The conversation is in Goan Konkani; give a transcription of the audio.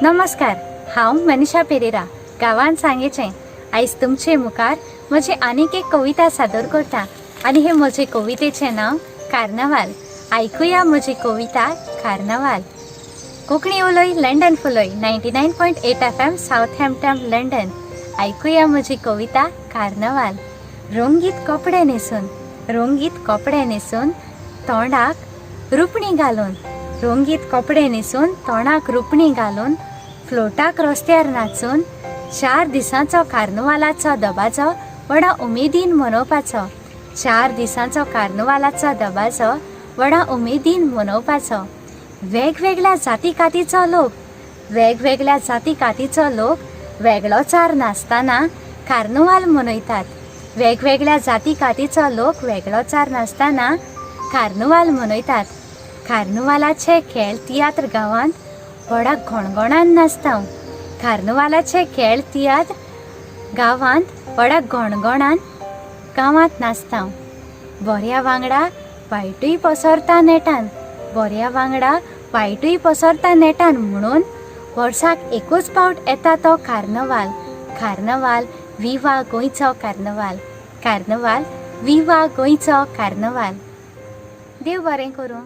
नमस्कार, हांव मनीषा पेरेरा, गांवान सांगेचें. आयज तुमचे मुखार म्हजी आनीक एक कविता सादर करता आनी हे म्हजे कवितेचें नांव कार्नावाल. आयकुया म्हजी कविता कार्नावाल. कोंकणी उलय, लंडन फुलय. 99.8 FM, Southampton, London. आयकुया म्हजी कविता कार्नावाल. रंगीत कपडे न्हेसून, रंगीत कपडे न्हेसून, तोंडाक रुपणी घालून, रंगीत कपडे न्हेसून, तोंडाक रुपणी घालून, फ्लोटाक रस्त्यार नाचून, 4 दिसांचो कार्नुवालाचो दबाजो व्हडा उमेदीन मनोवपाचो. 4 दिसांचो कार्नुवालाचो दबाजो व्हडा उमेदीन मनोवपाचो. वेगवेगळ्या जाती कातीचो लोक, वेगवेगळ्या जाती कातीचो लोक वेगळोचार नासतना कार्नुवाल मनयतात. वेगवेगळ्या जाती कातीचो लोक वेगळोचार नासतना कार्नुवाल मनयतात. कार्नुवालाचे खेळ तियात्र गांवांत व्हडा घणघणान नाचता. कार्नुवालाचे खेळ तियात्र गांवांत व्हडा घणघणान गांवांत नाचता. बऱ्या वांगडा वायटूय पसरता नेटान, बऱ्या वांगडा वायटूय पसरता नेटान, म्हणून वर्साक एकूच फावट येता तो कार्नवाल. कार्नवाल, विवा गोंयचो कार्नवाल. कार्नवाल, विवा गोंयचो कार्नवाल. देव बरें करूं.